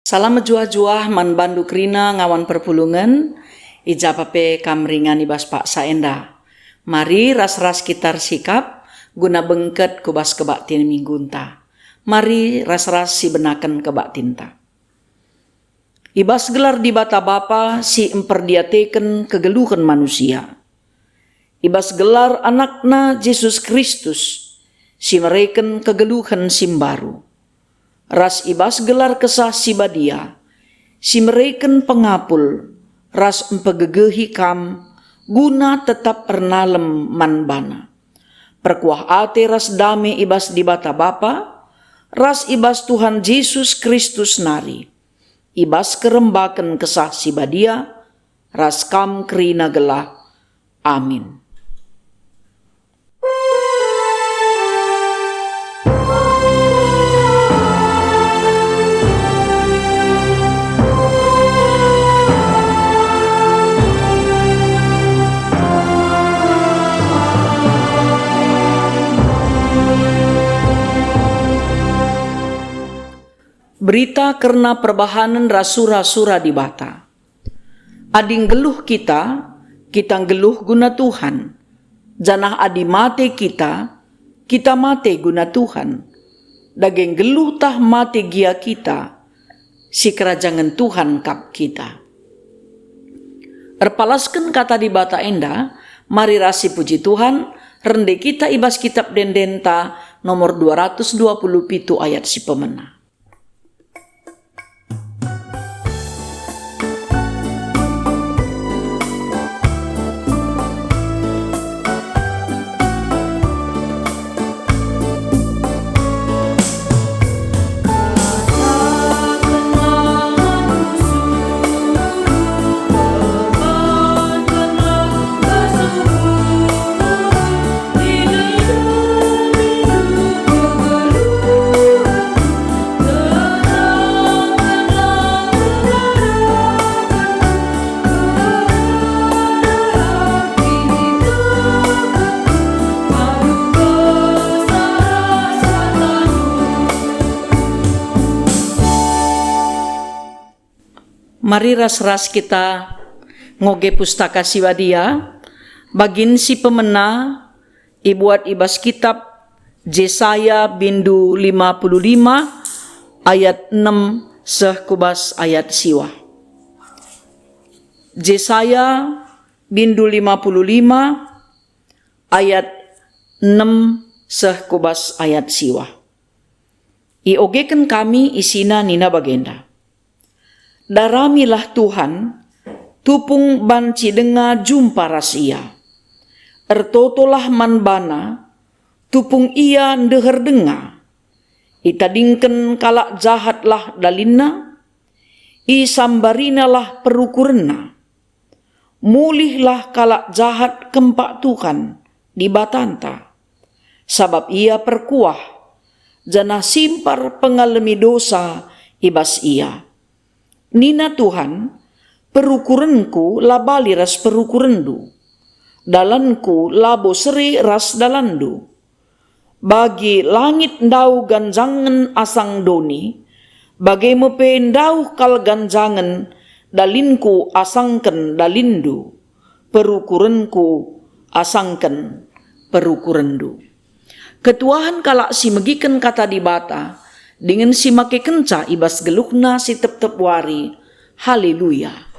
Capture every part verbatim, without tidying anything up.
Salam mejuah-juah man bandu kerina ngawan perpulungen, i ja pa pe kam ringan i bas paksa enda. Mari ras-ras kita ersikap guna bengket ku bas kebaktin minggunta. Mari ras-ras sibenaken kebaktinta. I bas gelar Dibata Bapa si mperdiateken kegeluhen manusia, i bas gelar AnakNa Jesus Kristus si mereken kegeluhen si mbaru, ras i bas gelar Kesah Si Badia si mereken pengapul ras mpegegehi kam guna tetap ernalem man baNa. Perkuah ate ras dame i bas Dibata Bapa, ras i bas Tuhan Jesus Kristus nari, i bas kerembaken Kesah Si Badia, ras kam kerina gelah. Amin. Berita kerna perbahanen ras sura-sura Dibata. Adi nggeluh kita, kita nggeluh guna Tuhan, janah adi mate kita, kita mate guna Tuhan. Dage nggeluh tah mate gia kita, sikerajangen Tuhan kap kita. Erpalasken Kata Dibata enda, mari ras sipuji Tuhan, rende kita i bas Kitap Ende-Endenta nomor dua ratus dua puluh pitu ayat si pemena. Mari ras-ras kita ngoge Pustaka Si Badia, bagin si pemena ibuat i bas Kitap Jesaya bindu lima puluh lima ayat enem seh ku bas ayat siwah. Jesaya bindu lima puluh lima ayat enem seh ku bas ayat siwah. Iogeken kami isina nina bagenda, "Daramilah Tuhan, tupung banci denga jumpa ras Ia. Ertotolah man baNa, tupung Ia ndeher denga. Itadingken kalak jahatlah dalinna, isambarinalah perukurenna." Mulihlah kalak jahat kempak Tuhan, Dibatanta, sabap Ia perkuah, janah simpar pengalemi dosa i bas Ia. Nina Tuhan, "PerukurenKu la bali ras perukurenndu, dalanKu labo seri ras dalanndu." Bagi langit ndauh ganjangen asang doni, bage me pe ndauh kal ganjangen dalingKu asangken dalinndu, perukurenKu asangken perukurenndu. Ketuahen kalak si megiken Kata Dibata dingen si makekenca i bas geluhna si tep-tep wari. Haleluya!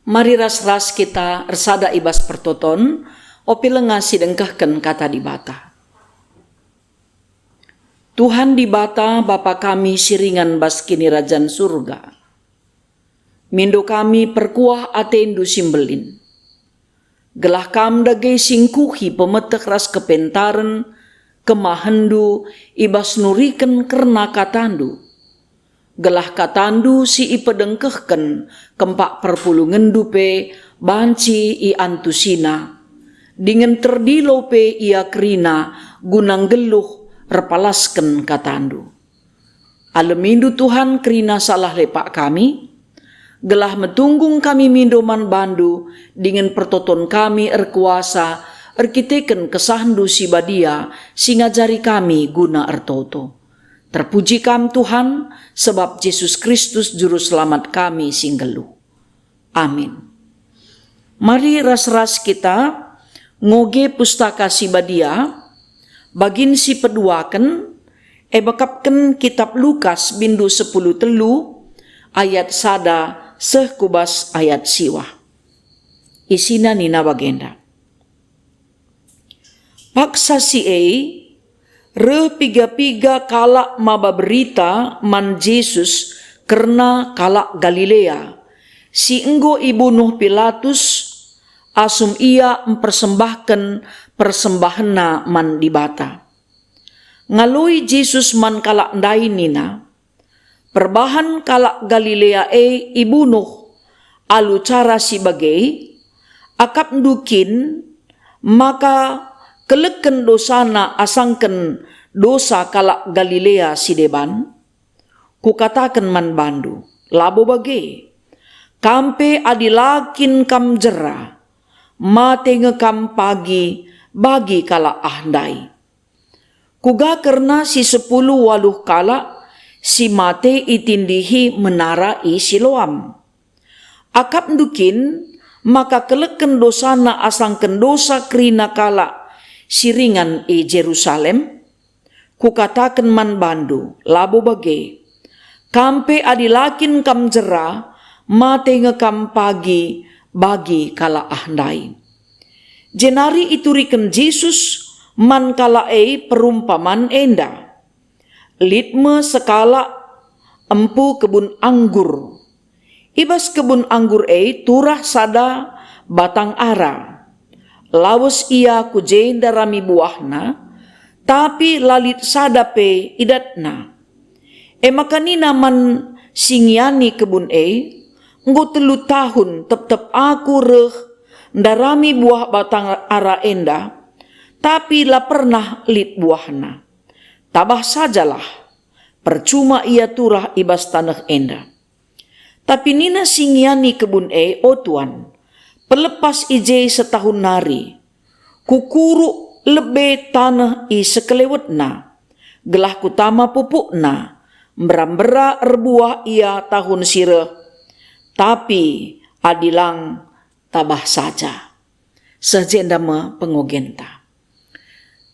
Mari ras-ras kita ersada i bas pertoton, ope lenga si dengkehken Kata Dibata. Tuhan Dibata, Bapa kami si ringan bas Kinirajan Surga, mindo kami perkuah ateNdu si mbelin, gelah Kam dage si ngkuhi pemeteh ras kepentaren kemahenNdu i bas nuriken kerna KataNdu, gelah KataNdu si ipedengkehken kempak perpulungenNdu pe banci iantusina, dingen terdilo pe ia kerina guna nggeluh erpalasken katandu. Alemindu Tuhan kerina salah lepak kami, gelah metunggung kami mindo man bandu dingen pertoton kami erkuasa erkiteken kesahndu si badia si ngajari kami guna ertoto. Terpuji Kam Tuhan, sebab Jesus Kristus Juru Selamat kami si nggeluh. Amin. Mari ras-ras kita ngoge Pustaka Si Badia, bagin si peduaken, ebakapken Kitap Lukas bindu sepuluh telu ayat sada seh ku bas ayat siwah. Isina nina bagenda. Paksa si e, reh piga-piga kalak maba berita man Jesus kerna kalak Galilea, si enggo ibunuh Pilatus asum ia mpersembahken persembahenna man Dibata. Ngaloi Jesus man kalak ndai nina, "Perbahan kalak Galilea e ibunuh alu cara si bage, akapndu kin maka keleken dosana asangken dosa kalak Galilea si deban? Kukataken man bandu, labo bage. Kam pe adi la kin kam jera, mate nge kam pagi bagi kalak ah ndai." Kuga kerna si sepuluh waluh kalak si mate itindihi menara i Siloam? Akapndu kin maka keleken dosana asangken dosa kerina kalak si ringan i Jerusalem? Kukataken man bandu, labo bage. Kam pe adi la kin kam jera, mate nge kam pagi bagi kalak ah ndai. Jenari ituriken Jesus man kalak e perumpaman enda, "Lit me sekalak empu kebun anggur. I bas kebun anggur e turah sada batang ara. Lawes ia ku je ndarami buahna, tapi la lit sada pe idatna. E maka nina man si ngiani kebun e, 'Enggo telu tahun tep-tep aku reh ndarami buah batang ara enda, tapi la pernah lit buahna. Tabah sajalah, percuma ia turah i bas taneh enda.' Tapi nina si ngiani kebun e, 'O tuan, pelepas i je setahun nari. Kukuruk lebe taneh i sekelewetna, gelah kutama pupukna, mbera-mbera erbuah ia tahun si reh, tapi adi lang, tabah saja.'" Seh jenda me pengogenta.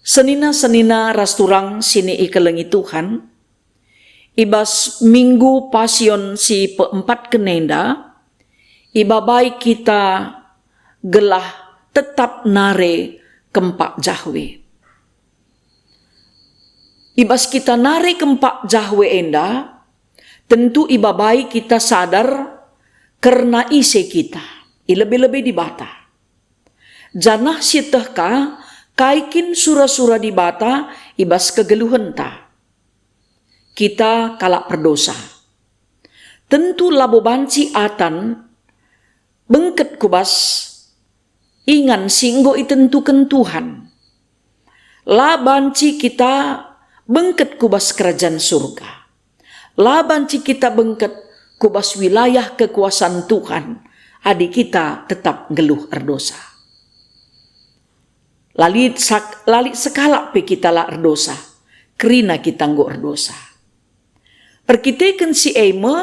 Senina-senina ras turang si ikelengi Tuhan, i bas Minggu Pasion si peempatken enda, ibabai kita gelah tetap nare kempak Jahwe. I bas kita nare kempak Jahwe enda, tentu ibabai kita sadar kerna ise kita, i lebe-lebe Dibata. Janah sieteh ka kai kin sura-sura Dibata i bas kegeluhenta. Kita kalak perdosa. Tentu labo banci atan bengket ku bas ingan si enggo itentuken Tuhan. La banci kita bengket ku bas Kerajan Surga. La banci kita bengket ku bas wilayah kekuasan Tuhan adi kita tetap nggeluh erdosa. La lit sak-, la lit sekalak pe kita la erdosa, kerina kita enggo erdosa. Erkiteken si e me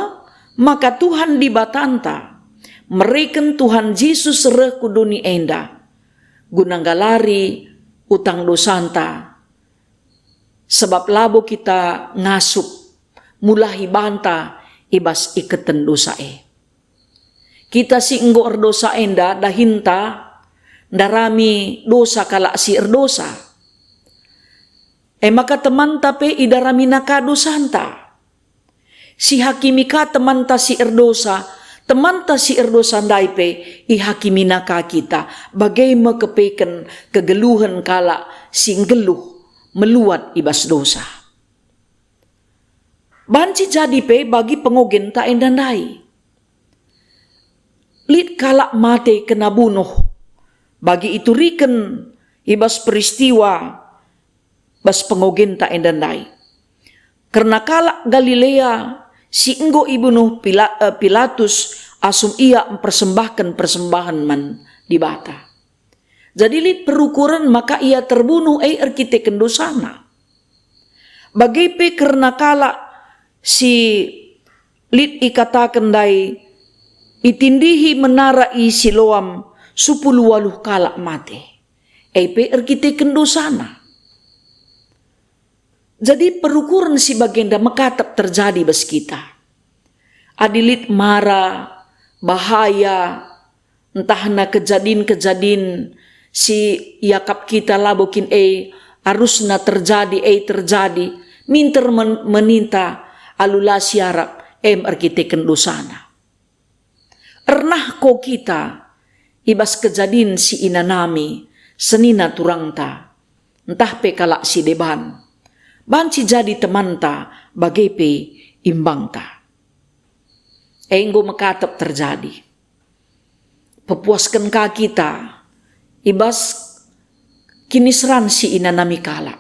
maka Tuhan Dibatanta mereken Tuhan Jesus reh ku doni enda guna nggalari utang dosanta, sebab labo kita ngasup mulahi banta i bas iketen dosa e. Kita si enggo erdosa enda dahinta ndarami dosa kalak si erdosa. E maka temanta pe idaramina ka dosanta. Sihakimi ka temanta si erdosa, temanta si erdosa ndai pe ihakimina ka kita, bage me kepeken kegeluhen kalak si nggeluh meluat i bas dosa. Banci jadi pe bagi pengogenta enda ndai. Lit kalak mate kena bunuh, Bagi ituriken i bas peristiwa bas pengogenta enda ndai. Kerna kalak Galilea si enggo ibunuh Pila-, eh, Pilatus asum ia mpersembahken persembahen man Dibata. Jadi lit perukuren maka ia terbunuh e erkiteken dosana. Bage pe kerna kalak si lit ikataken ndai, itindihi menara i Siloam sepuluh waluh kalak mate, e pe erkiteken dosana. Jadi perukuren si bagenda mekatep terjadi bas kita. Adi lit mara, bahaya, ntahna kejadin-kejadin si iakap kita labo kin e arusna terjadi, e terjadi, minter men-, meninta alu la siarap, em erkiteken dosana. Ernahko kita i bas kejadin si inanami senina turangta, ntah pe kalak si deban, banci jadi temanta bage pe imbangta. E enggo mekatep terjadi. Pepuasken ka kita i bas kiniseran si inanami kalak.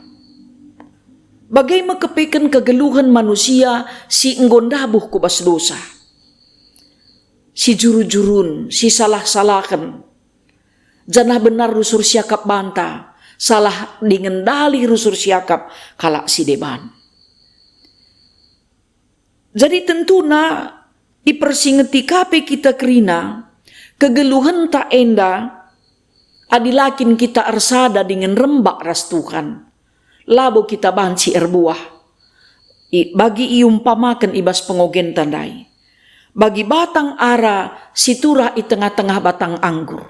Bage me kepeken kegeluhen manusia si enggo ndabuh ku bas dosa, si juru-jurun, si salah-salahen, janah benar rusur siakap banta, salah dingen dalih rusur siakap kalak si deban. Jadi tentuna ipersingeti ka pe kita kerina kegeluhenta enda, adi la kin kita ersada dingen rembak ras Tuhan, labo kita banci erbuah. I, bagi iumpamaken i bas pengogenta ndai, bagi batang ara si turah i tengah-tengah batang anggur.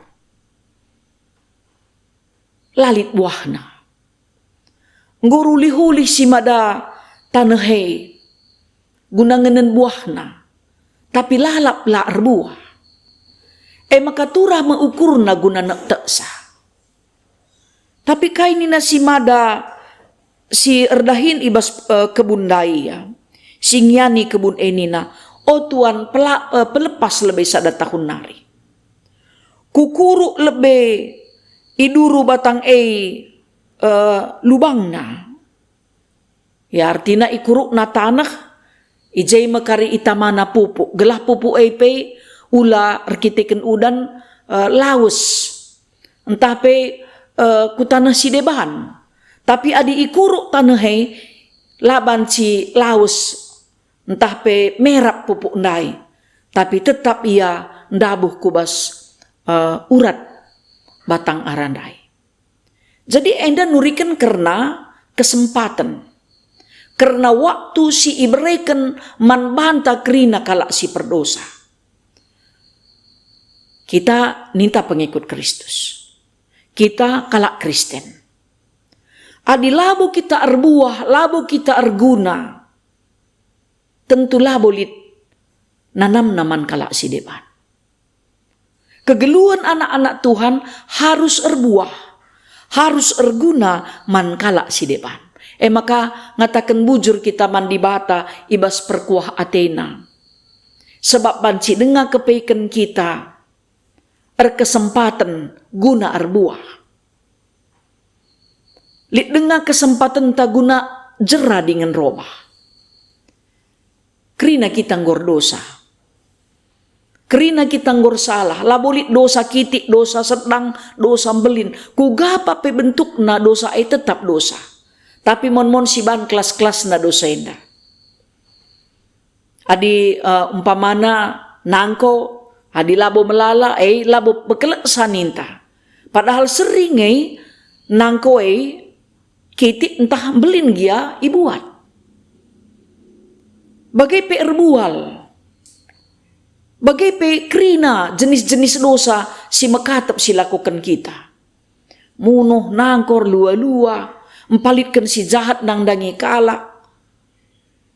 La lit buahna. Enggo rulih-ulih si mada taneh e guna ngenen buahna, tapi lalap la erbuah. E maka turah me ukurna guna nekteksa. Tapi kai nina si mada si erdahin i bas, eh, kebun ndai, ya, si ngiani kebun e nina, "O Tuan, pela-, eh, pelepas lebe sada tahun nari. Kukuruk lebe i duru batang e, eh, lubangna." Ya, artina ikurukna taneh, i je me kari itamana pupuk, gelah pupuk e pe ula erkiteken udan, eh, lawes, ntah pe, eh, ku taneh si deban. Tapi adi ikuruk taneh e, la banci lawes ntah pe merap pupuk ndai, tapi tetap ia ndabuh ku bas, eh, urat batang ara ndai. Jadi enda nuriken kerna kesempaten, kerna waktu si ibereken man banta kerina kalak si perdosa. Kita ninta pengikut Kristus. Kita kalak Kristen. Adi labo kita erbuah, labo kita erguna, tentu labo lit nanamna man kalak si deban. Kegeluhen anak-anak Tuhan harus erbuah, harus erguna man kalak si deban. E maka ngataken bujur kita man Dibata i bas perkuah atena. Sebab banci denga kepeken kita erkesempaten guna erbuah. Lit denga kesempatenta guna jera dingen robah. Kerina kita enggo erdosa. Kerina kita enggo ersalah. Labo lit dosa kitik, dosa sedang, dosa mbelin. Kuga pe bentukna dosa e tetap dosa. Tapi mon-mon siban kelas-kelasna dosa enda. Adi, eh, umpamana nangko, adi labo melala, eh, labo mekeleksa ninta. Padahal sering, eh, nangko, eh, kitik ntah mbelin gia ibuat. Bage pe erbual. Bage pe kerina jenis-jenis dosa si mekatep si lakoken kita. Munuh, nangkor, lua-lua, mpalitken si jahat nandangi kalak.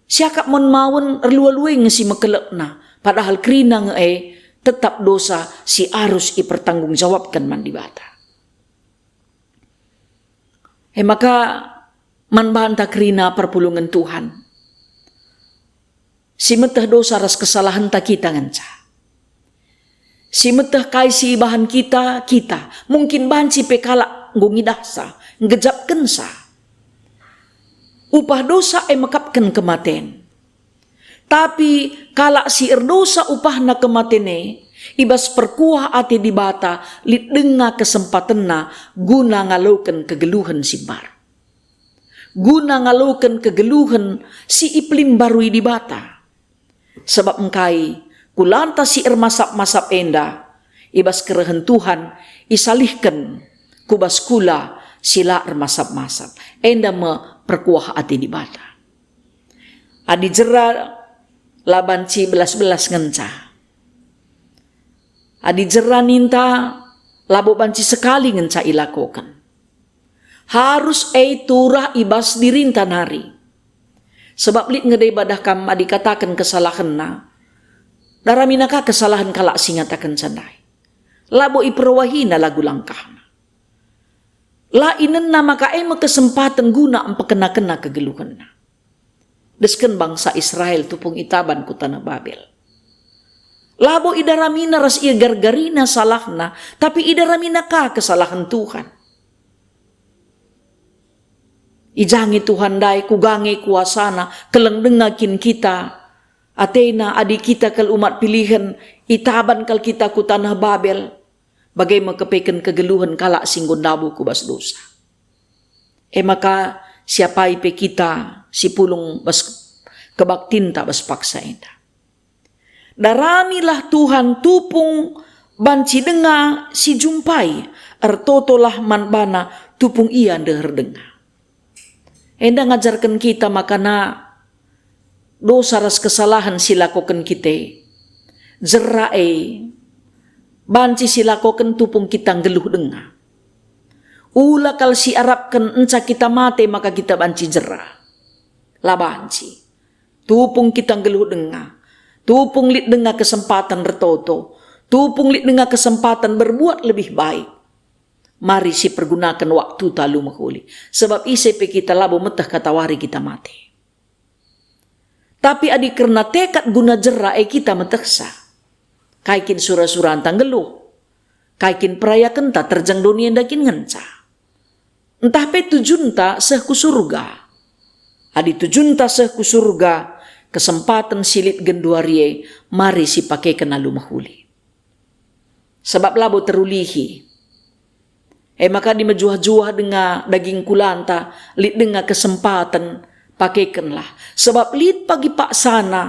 Siakap mon mawen erlua-lua nge si mekelekna, padahal kerina nge e tetap dosa si arus ipertanggungjawabken man Dibata. E maka man banta kerina perpulungen Tuhan, si meteh dosa ras kesalahenta kita ngenca. Si meteh kai si ibahan kita, kita. Mungkin banci pe kalak enggo ngidahsa, nggejapkensa. Upah dosa e mekapken kematen. Tapi kalak si erdosa upahna kematen e, i bas perkuah ate Dibata lit denga kesempatenna guna ngaloken kegeluhen si mbaru. Guna ngaloken kegeluhen si ipelimbarui Dibata. Sebab engkai kulanta si ermasap-masap enda, i bas kerehen Tuhan, isalihken ku bas kula si la ermasap-masap. Enda me perkuah ate Dibata. Adi jera, la banci belas-belas ngenca. Adi jera ninta, labo banci sekali ngenca ilakoken. Harus e turah i bas dirinta nari. Sebab lit nge deba dah kam adi kataken kesalahenna, daramina ka kesalahen kalak si ngatakenca ndai. Labo iperwahina lagu langkahna. La inenna maka e me kesempaten guna mpekena-kena kegeluhenna. Desken bangsa Israel tupung itaban ku taneh Babel. Labo idaramina ras ia gargarina salahna, tapi idaramina ka kesalahen Tuhan. I ja nge Tuhan ndai, kuga nge kuasana, keleng denga kin kita. Atena adi kita kal umat pilihen, itaban kal kita ku taneh Babel. Bage me kepeken kegeluhen kalak si enggo ndabuh ku bas dosa. E maka siapai pe kita si pulung bas kebaktinta bas paksa enda. Daramilah Tuhan tupung banci denga si jumpai, ertotolah man baNa tupung ia ndeher denga. Enda ngajarken kita makana dosa ras kesalahen si lakoken kita e, jera e, banci si lakoken tupung kita nggeluh denga. Ula kal si arapken enca kita mate maka kita banci jera. La banci. Tupung kita nggeluh denga. Tupung lit denga kesempaten ertoto. Tupung lit denga kesempaten berbuat lebih baik. Mari si pergunaken waktuta alu mehuli. Sebab ise pe kita labo meteh katawari kita mate. Tapi adi kerna tekad guna jera e kita metehsa. Kai kin sura-suranta nggeluh? Kai kin perayakenta terjeng doni enda kin ngenca? Ntah pe tujunta seh ku surga. Adi tujunta seh ku surga, kesempaten si lit genduari e mari sipakeken alu mehuli. Sebab labo terulihi. E maka adi mejuah-juah denga daging kulanta, lit denga kesempaten, pakekenlah. Sebab lit pagi paksana,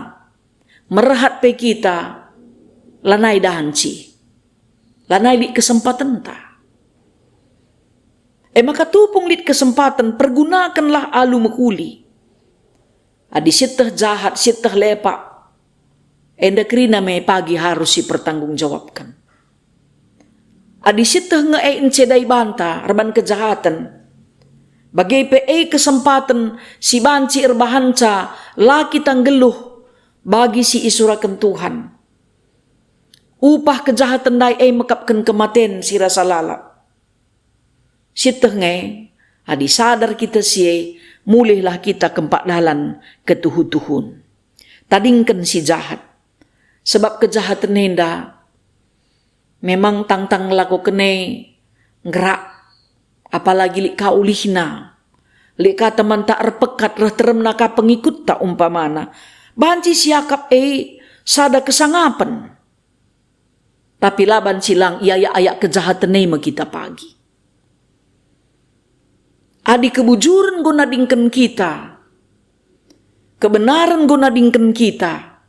merhat pe kita, lanai danci. Lanai lit kesempatenta. E maka tupung lit kesempaten, pergunakenlah alu mehuli. Adi sieteh jahat, sieteh lepak, enda kerina me pagi harus sipertanggungjawabken. Adi sieteh nge e encedai banta erban kejahaten, bage pe e kesempaten si banci erbahanca la kita nggeluh bagi si isuraken Tuhan. Upah kejahaten ndai e mekapken kematen si rasa lalap. Sieteh nge, adi sadar kita si e, mulihlah kita kempak dalan ketuhu-tuhun. Tadingken si jahat. Sebab kejahaten enda memang tangtang ngelakoken e nggerak, apalagi lit ka ulihna. Lit ka temanta erpekat reh teremna ka pengikutta umpamana. Banci siakap e sada kesangapen. Tapi la banci lang iayak-ayak kejahaten e me kita pagi. Adi kebujuren enggo nadingken kita, kebenaren enggo nadingken kita,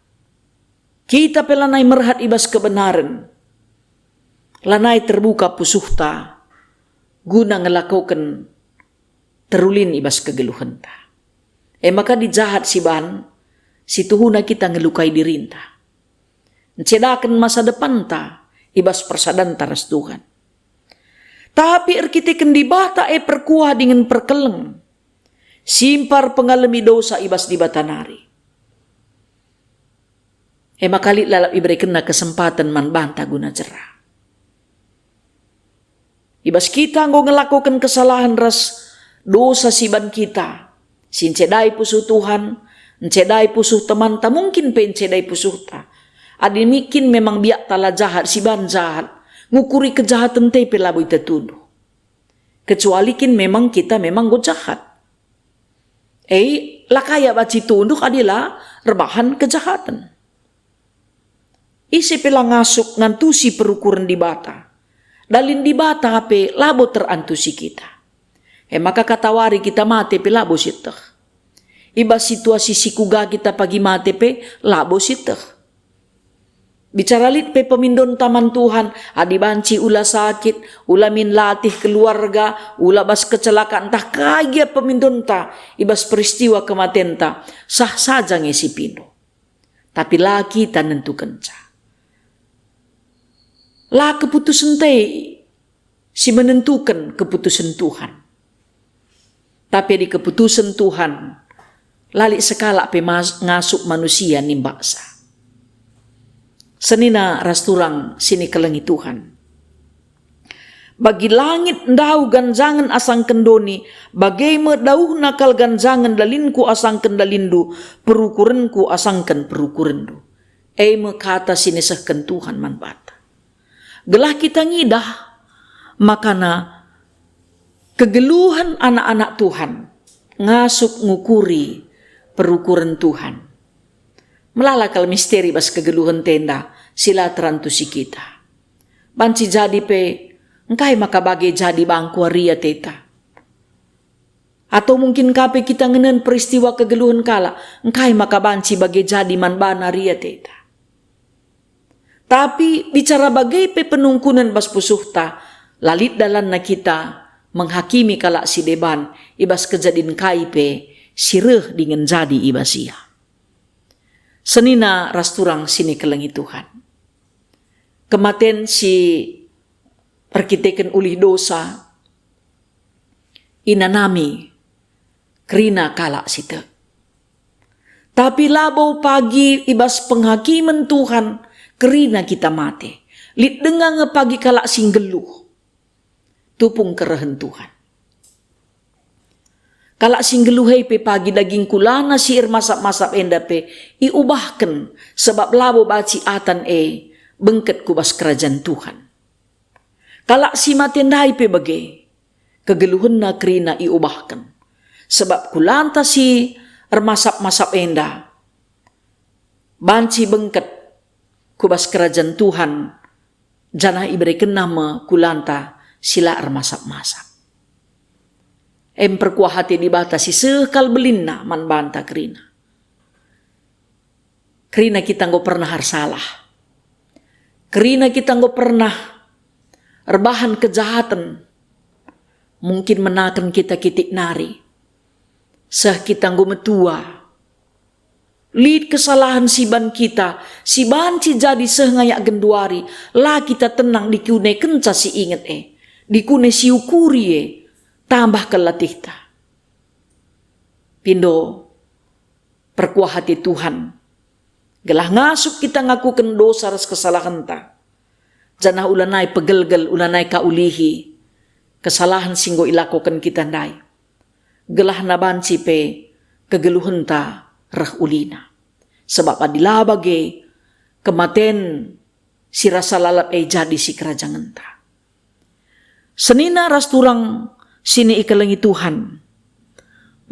kita pe lanai merhat i bas kebenaren, lanai terbuka pusuhta guna ngelakoken terulin i bas kegeluhenta. E maka adi jahat siban, situhuna kita ngelukai dirinta. Ncedaken masa depanta i bas persadanta ras Tuhan. Tapi erkiteken Dibata e perkuah dingen perkeleng, simpar pengalemi dosa i bas Dibata nari. E maka lit lalap iberekenna kesempaten man banta guna jera. I bas kita enggo ngelakoken kesalahen ras dosa siban kita, si ncedai pusuh Tuhan, ncedai pusuh temanta, mungkin pe ncedai pusuhta. Adi kin memang biakta la jahat, siban jahat, ngukuri kejahaten te pe labo ita tunduh. Kecuali kin memang kita memang enggo jahat. E, la kayak banci tunduh adi la erbahan kejahaten. Ise pe la ngasup ngantusi perukuren Dibata. Dalin Dibata pe labo terantusi kita. E maka katawari kita mate pe labo sieteh. I bas situasi si kuga kita pagi mate pe labo sieteh. Bicara lit pe pemindonta man Tuhan, adi banci ula sakit, ula min latih keluarga, ula bas kecelakaan, ntah kai gia pemindonta i bas peristiwa kematenta, sah saja nge sipindo. Tapi la kita nentukenca. La keputusen te si menentuken keputusen Tuhan. Tapi adi keputusen Tuhan, la lit sekalak pe mas-, ngasup manusia nimbaksa. Senina ras turang si nikelengi Tuhan. Bagi langit ndauh ganjangen asangken doni, bage me dauhna kal ganjangen dalinku asangken dalinndu, perukurenku asangken perukurenndu. E me kata si nisehken Tuhan man banta. Gelah kita ngidah makana kegeluhen anak-anak Tuhan ngasup ngukuri perukuren Tuhan. Melala kal misteri bas kegeluhenta enda si la terantusi kita. Banci jadi pe, engkai maka bage jadi bangku aria teta? Atau mungkin ka pe kita ngenen peristiwa kegeluhen kalak, engkai maka banci bage jadi man bana aria teta? Tapi bicara bage pe penungkunen bas pusuhta, la lit dalanna kita menghakimi kalak si deban i bas kejadin kai pe si reh dingen jadi i bas ia. Senina ras turang si nikelengi Tuhan. Kematen si erkiteken ulih dosa inanami kerina kalak si tek. Tapi labo pagi i bas penghakimen Tuhan kerina kita mate. Lit denga nge pagi kalak si nggeluh. Tupung kerehen Tuhan. Kalak si nggeluh e pe pagi daging kulana si ermasap-masap enda pe iubahken, sebab labo banci atan e bengket ku bas kerajan Tuhan. Kalak si mate ndai pe bage, kegeluhenna kerina iubahken, sebab kulanta si ermasap-masap enda banci bengket ku bas kerajan Tuhan, janah iberekenna me kulanta si la ermasap-masap. Em perkuah ate Dibata si seh kal belinna man banta kerina. Kerina kita enggo pernah ersalah. Kerina kita enggo pernah erbahan kejahaten. Mungkin menaken kita kitik nari. Seh kita enggo metua. Lit kesalahen si ban kita, si banci jadi seh ngayak genduari, la kita tenang dikunekenca si inget e, dikune si ukuri e, tambah kal latihta. Pindo, perkuah ate Tuhan, gelah ngasup kita ngakuken dosa ras kesalahenta, janah ulanai pegelgel, ulanai ka ulihi kesalahen si enggo ilakoken kita ndai. Gelahna banci pe kegeluhenta reh ulina. Sebab adi la bage, kematen si rasa lalap e jadi sikerajangenta. Senina ras turang si nikelengi Tuhan.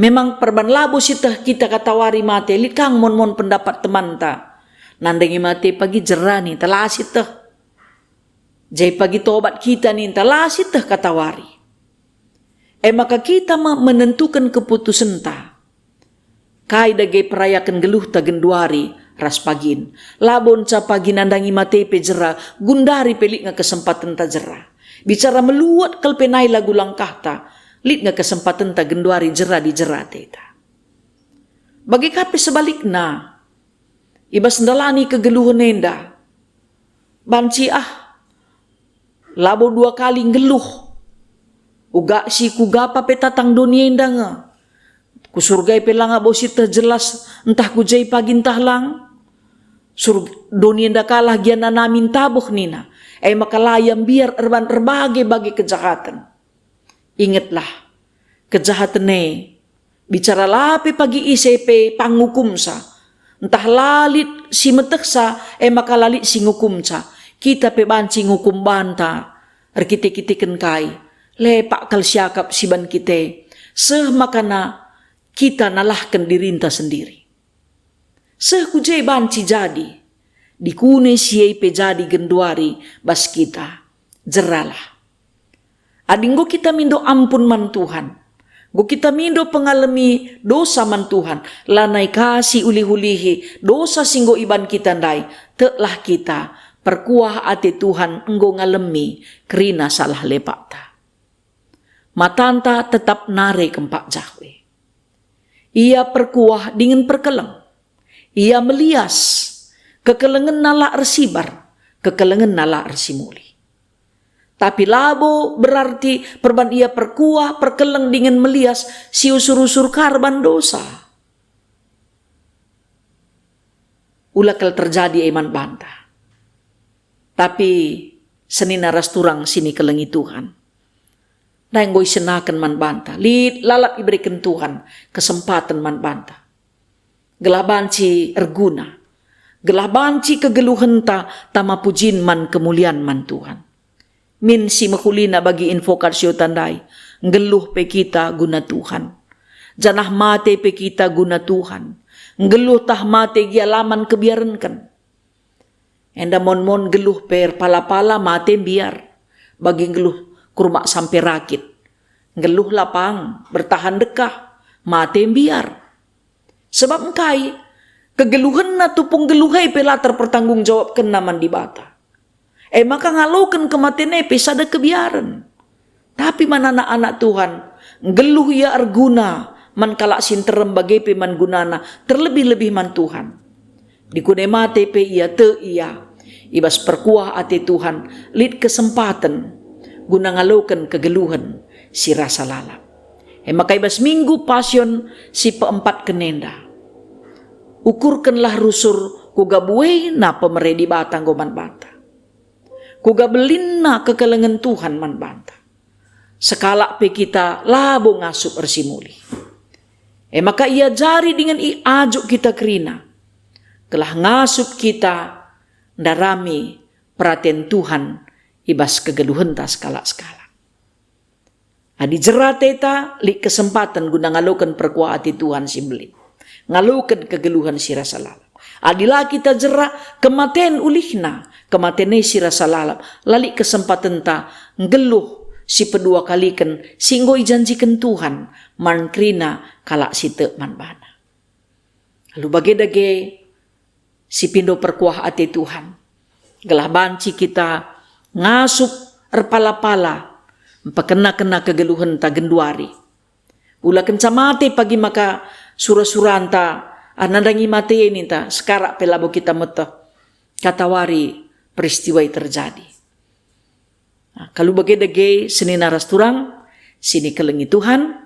Memang perban labo sieteh kita katawari mate, lit ka nge mon-mon pendapat temanta. Nandangi mate pagi jera ninta, la sieteh. Jai pagi tobat kita ninta, la sieteh katawari. E maka kita me menentuken keputusenta. Kai dage perayaken geluhta genduari ras pagin. Labo nca pagi nandangi mate pe jera, gundari pe lit nge kesempatenta jera. Bicara meluat kal pe nai lagu langkahta, lit nge kesempatenta genduari jera-dijera ateta. Bage ka pe sebalikna, i bas ndalani kegeluhen enda, banci ah, labo dua kali nggeluh. Uga si kugapa pe tatang doni enda nge. Ku surga e pe langa bo sieteh jelas ntah ku je pagi ntah lang. Sur-, doni enda kalah gia nanami ntabuh nina. E maka la ia mbiar erban erbage-bage kejahaten. Ingetlah, kejahaten e, bicara la pe pagi ise pe pangukumsa, Ntah la lit si metehsa, e maka la lit si ngukumca. Kita pe banci ngukum banta erkite-kiteken kai. Lepak kal siakap si ban kita e. Seh makana kita nalahken dirinta sendiri. Seh ku je banci jadi. Dikune si e pe jadi genduari bas kita. Jeralah. Adi enggo kita mindo ampun man Tuhan, enggo kita mindo pengalemi dosa man Tuhan, lanai ka si ulih-ulihi dosa si enggo iban kita ndai, teklah kita, perkuah ate Tuhan enggo ngalemi kerina salah lepakta. Matanta tetap nare kempak Jahwe. Ia perkuah dingen perkeleng. Ia melias, kekelengenna la ersibar, kekelengenna la ersimulih. Tapi labo berarti perban ia perkuah, perkeleng dingen melias si usur-usur ka erban dosa. Ula kal terjadi e man banta. Tapi senina ras turang si nikelengi Tuhan. Ndai enggo isenaken man banta, lit lalap ibereken Tuhan kesempaten man banta. Gelah banci erguna, gelah banci kegeluhenta tama pujin man kemulian man Tuhan. Min si mehulina bagi invokasiota ndai, nggeluh pe kita guna Tuhan. Janah mate pe kita guna Tuhan. Nggeluh tah mate gia la man kebiarenken. Enda mon-mon nggeluh pe erpala-pala mate mbiar, bagi nggeluh kurmak sampe rakit. Nggeluh lapang, bertahan dekah, mate mbiar. Sebab engkai? Kegeluhenna tupung nggeluh e pe la terpertanggungjawabkenna man Dibata. E maka ngaloken kematen e pe sada kebiaren. Tapi man anak-anak Tuhan, nggeluh ia erguna man kalak si nterem bage pe man gunana, terlebih-lebih man Tuhan. Dikune mate pe ia, tek ia. I bas perkuah ate Tuhan, lit kesempaten guna ngaloken kegeluhen si rasa lalap. E maka i bas Minggu Pasion si peempatken enda, ukurkenlah rusur kuga buena pemere Dibata enggo man banta. Kuga belinna kekelengen Tuhan man banta. Sekalak pe kita labo ngasup ersimulih. E maka iajari dingen iajuk kita kerina, gelah ngasup kita ndarami peraten Tuhan i bas kegeluhenta sekalak-sekalak. Adi jera ateta, lit kesempaten guna ngaloken perkuah ate Tuhan si mbelin, ngaloken kegeluhen si rasa lalap. Adi la kita jera, kematen ulihna, kematen e si rasa lalap, la lit kesempatenta nggeluh si pedua kaliken si enggo ijanjiken Tuhan man kerina kalak si tek man baNa. Alu bage dage, sipindo perkuah ate Tuhan, gelah banci kita ngasup erpala-pala, mpekena-kena kegeluhenta genduari. Ula kenca mate pagi maka sura-suranta, ah, nandangi mate e ninta, sekarak pe labo kita meteh katawari peristiwa e terjadi. Nah, kalu bage dage senina ras turang, si nikelengi Tuhan,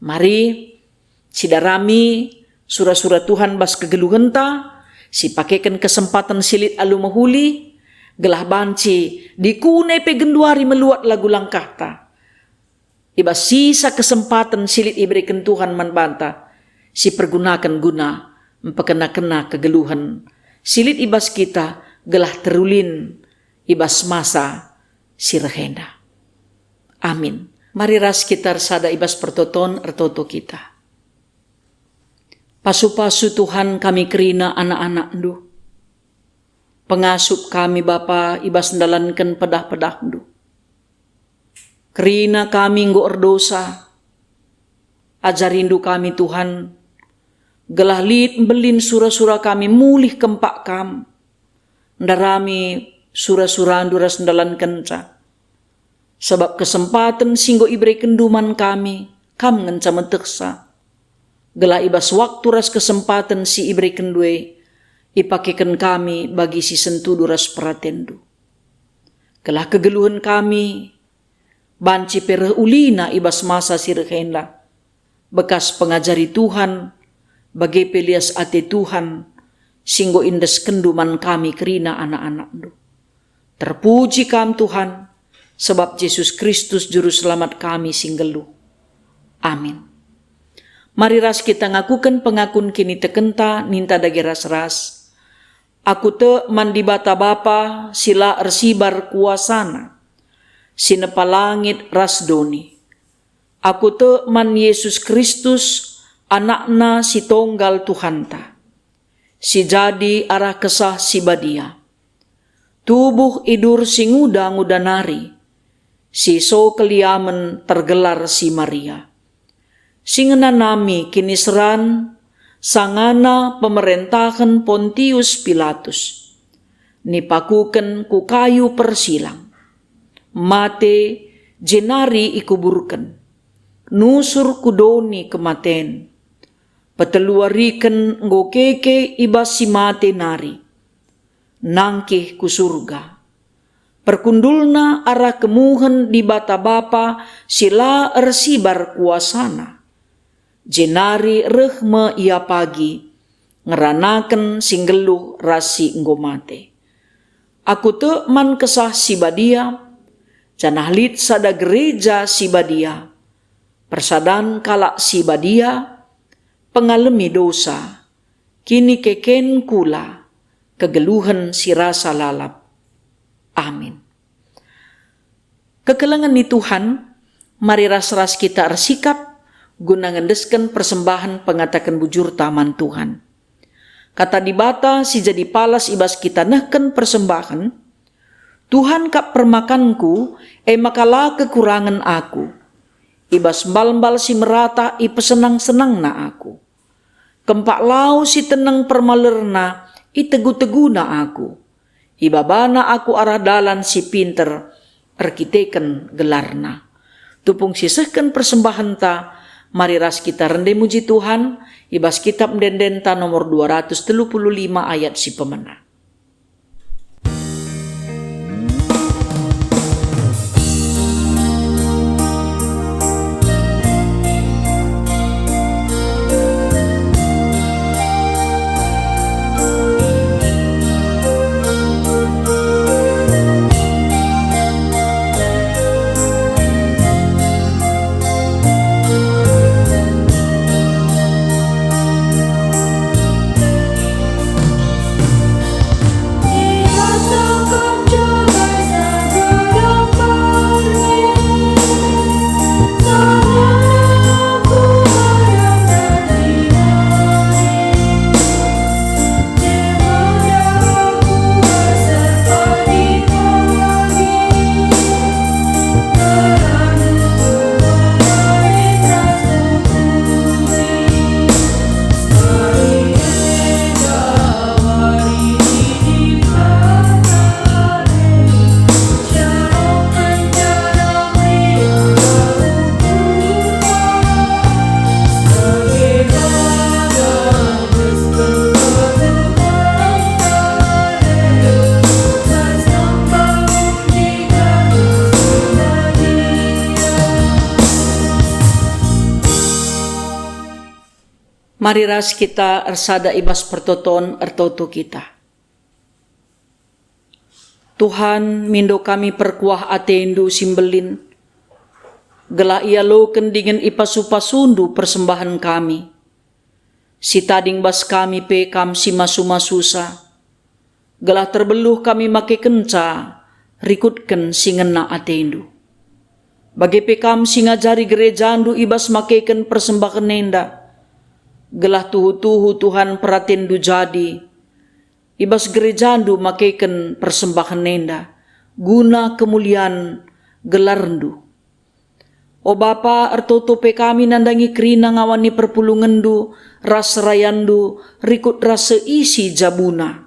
mari sidarami sura-sura Tuhan bas kegeluhenta, sipakeken kesempaten si lit alu mehuli, gelah banci dikune pe genduari meluat lagu langkahta. I bas sisa kesempaten si lit ibereken Tuhan man banta, sipergunaken guna mpekena-kena kegeluhen si lit i bas kita gelah terulin i bas masa si reh enda. Amin. Mari ras kita ersada i bas pertoton ertoto kita. Pasu-pasu Tuhan kami kerina anak-anakNdu. Pengasup kami Bapa i bas ndalanken pedah-pedahNdu. Kerina kami enggo erdosa. AjariNdu kami Tuhan, gelah lit mbelin sura-sura kami mulih kempak Kam, ndarami sura-suraNdu ras ndalankenca. Sabap kesempaten si enggo iberekenNdu man kami, Kam ngenca metehsa. Gelah i bas waktu ras kesempaten si iberekenNdu e, ipakeken kami bagi si sentudu ras peratenNdu. Gelah kegeluhen kami banci pe reh ulina i bas masa si reh enda, bekas pengajari Tuhan, bage pe lias ate Tuhan, si enggo iendeskenNdu man kami kerina anak-anakNdu. Terpuji Kam, Tuhan, sebab Jesus Kristus Juru Selamat kami si nggeluh. Amin. Mari ras kita ngakuken pengakun kinitekenta, ninta dage ras-ras, "Aku tek man Dibata Bapa si la ersibar kuasaNa, si nepa langit ras doni. Aku tek man Yesus Kristus, AnakNa si tonggal Tuhanta, si jadi arah Kesah Si Badia, tubuh idur si nguda-nguda nari, si so keliamen tergelar si Maria, si ngenanami kiniseran sangana pemerentahen Pontius Pilatus, nipakuken ku kayu persilang, mate, jenari ikuburken, nusur ku doni kematen, peteluariken enggo keke i bas si mate nari, nangkih ku Surga. PerkundulNa arah kemuhen Dibata Bapa si la ersibar kuasaNa, jenari reh me Ia pagi, ngeranaken si nggeluh ras si enggo mate. Aku tek man Kesah Si Badia, janah lit sada gereja si badia, persadan kalak si badia, pengalemi dosa, kinikeken kula, kegeluhen si rasa lalap. Amin." Kekelengen ni Tuhan, mari ras-ras kita ersikap guna ngendesken persembahen pengataken bujurta man Tuhan. Kata Dibata si jadi palas i bas kita nehken persembahen, "Tuhan kap permakanku, e maka la kekurangen aku. I bas mbal-mbal si merata ipesenang-senangNa aku. Kempak lau si teneng permalerna itegu-teguna aku. Ibabana aku arah dalan si pinter erkiteken gelarNa." Tupung sisehken persembahenta, mari ras kita rende muji Tuhan i bas Kitab Ende-endenta nomor dua ratus telu puluh lima ayat si pemena. Mari ras kita ersada i bas pertoton ertoto kita. Tuhan, mindo kami perkuah ateNdu si mbelin, gelah ialoken dingen ipasu-pasuNdu persembahen kami. Si tading bas kami pe Kam si masu-masusa, gelah terbeluh kami makekenca rikutken si ngena ateNdu. Bage pe Kam si ngajari gerejaNdu i bas makeken persembahen enda, gelah tuhu-tuhu Tuhan peratenNdu jadi i bas gerejaNdu makeken persembahen enda, guna kemulian gelarNdu. O Bapa, ertoto pe kami nandangi kerina ngawan ni perpulungenNdu ras serayanNdu rikut ras seisi jabuna,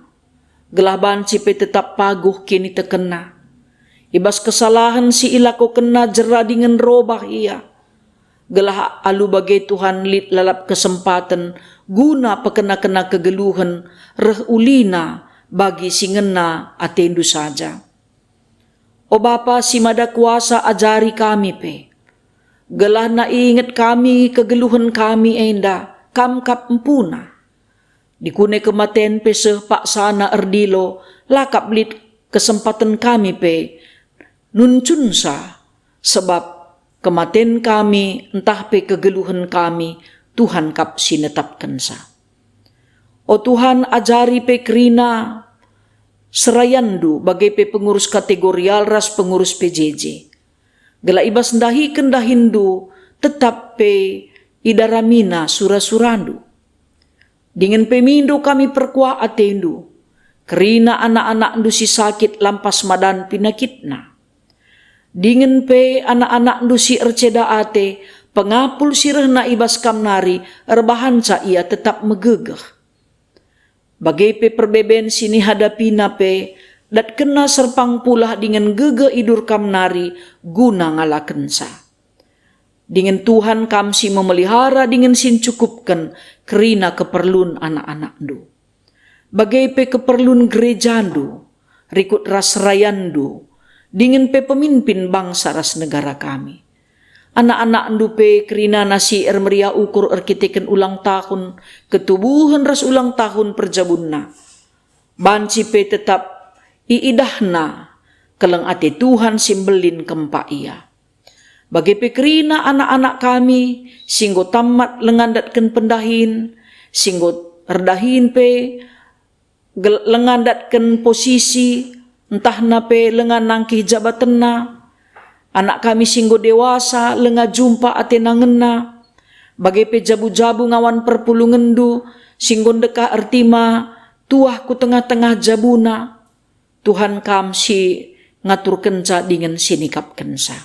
gelah banci pe tetap paguh kinitekenna. I bas kesalahen si ilakokenna jera dingen robah ia, gelah alu bage Tuhan lit lalap kesempaten guna pekena-kena kegeluhen reh ulina bagi si ngena ateNdu saja. O Bapa si Mada Kuasa, ajari kami pe, gelah na inget kami kegeluhen kami enda Kam kap empuna. Dikune kematen pe seh paksana erdilo, la kap lit kesempaten kami pe nuncunsa, sebab kematen kami ntah pe kegeluhen kami Tuhan kap si netapkenca. O Tuhan, ajari pe kerina serayanNdu, bage pe pengurus kategorial ras pengurus P J J, gelah i bas ndahiken dahinNdu tetap pe idaramina sura-suraNdu. Dingen pe mindo kami perkuah ateNdu, kerina anak-anakNdu si sakit lampas madan pinakitna. Dingen pe anak-anakNdu si erceda ate, pengapul si rehna i bas Kam nari, erbahanca ia tetap megegeh. Bage pe perbeben si nihadapina pe, datkenna serpang pulah dingen gegeh idur Kam nari guna ngalakenca. Dingen Tuhan Kam si memelihara dingen si ncukupken kerina keperlun anak-anakNdu. Bage pe keperlun gerejaNdu, rikut ras rayanNdu, dingen pe pemimpin bangsa ras negara kami. Anak-anakNdu pe kerinana si ermeriah ukur erkiteken ulang tahun ketubuhen ras ulang tahun perjabunna. Banci pe tetap iidahna keleng ate Tuhan si mbelin kempak ia. Bage pe kerina anak-anak kami si enggo tamat lenga ndatken pendahin, si enggo erdahin pe gel-, lenga ndatken posisi, ntahna pe lenga nangkih jabatenna. Anak kami si enggo dewasa lenga jumpa atena ngena, bage pe jabu-jabu ngawan perpulungenNdu si enggo ndekah ertima tuah ku tengah-tengah jabuna. Tuhan Kam si ngaturkenca dingen si nikapkenca.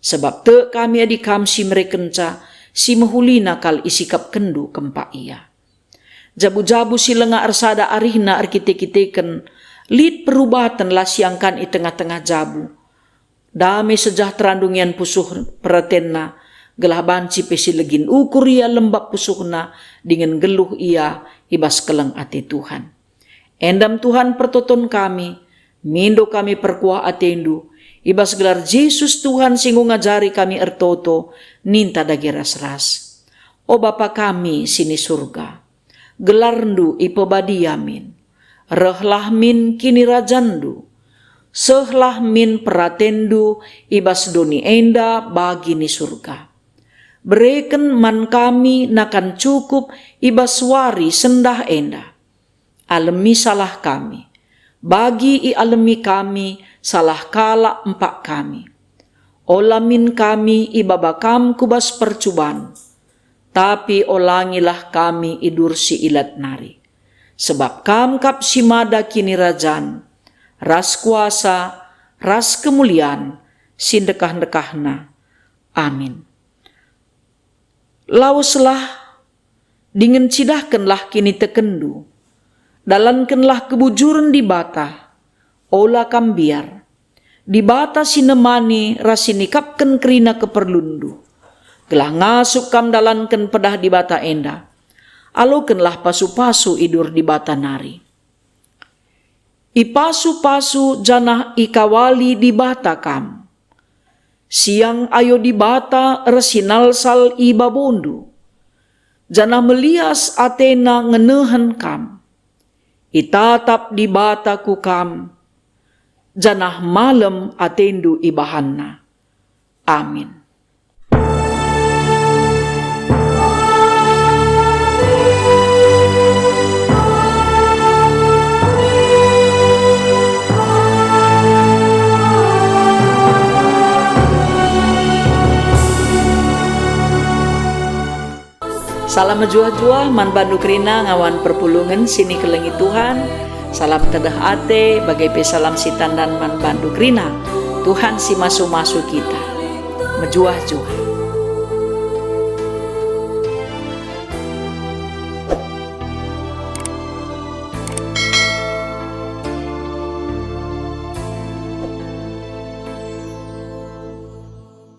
Sebab tek kami adi Kam si merekenca, si mehulina kal isikapkenNdu kempak ia. Jabu-jabu si lenga ersada arihna erkite-kiteken, lit perubaten la siangkan i tengah-tengah jabu. Dame sejahtera ndungian pusuh peratenna, gelah banci pe si legin ukur ia lembab pusuhna, dingen nggeluh ia i bas keleng ate Tuhan. Endam Tuhan pertoton kami, mindo kami perkuah ateNdu, i bas gelar Jesus Tuhan si enggo ngajari kami ertoto, ninta dage ras-ras. O Bapa kami si ni Surga, gelarNdu ipebadia min. Rehlah min kinirajanNdu. Sehlah min peratenNdu i bas doni enda bagi ni Surga. Bereken man kami nakan cukup i bas wari sendah enda. Alemi salah kami, bagi ialemi kami salah kalak empak kami. Ola min kami ibaba Kam ku bas percuban, tapi olangilah kami i dur si ilat nari. Sebab Kam kap si mada kinirajan, ras kuasa, ras kemulian, si ndekah-ndekahna. Amin. Laweslah, dingen cidahkenlah kinitekenndu. Dalankenlah kebujuren Dibata, ola kam mbiar. Dibata si nemani ras si nikapken kerina keperlunndu. Gelah ngasup kam ndalanken pedah Dibata enda, alokenlah pasu-pasu i dur Dibata nari. Ipasu-pasu janah ikawali Dibata kam. Siang ayo Dibata ersinalsal i babondu, janah melias ateNa ngenehen kam. Itatap Dibata ku kam, janah malem atendu ibahanNa. Amin. Salam mejuah-juah man bandu kerina ngawan perpulungen si nikelengi Tuhan. Salam tedeh ate, bage pe salam sitandan man bandu kerina. Tuhan si masu-masu kita. Mejuah-juah.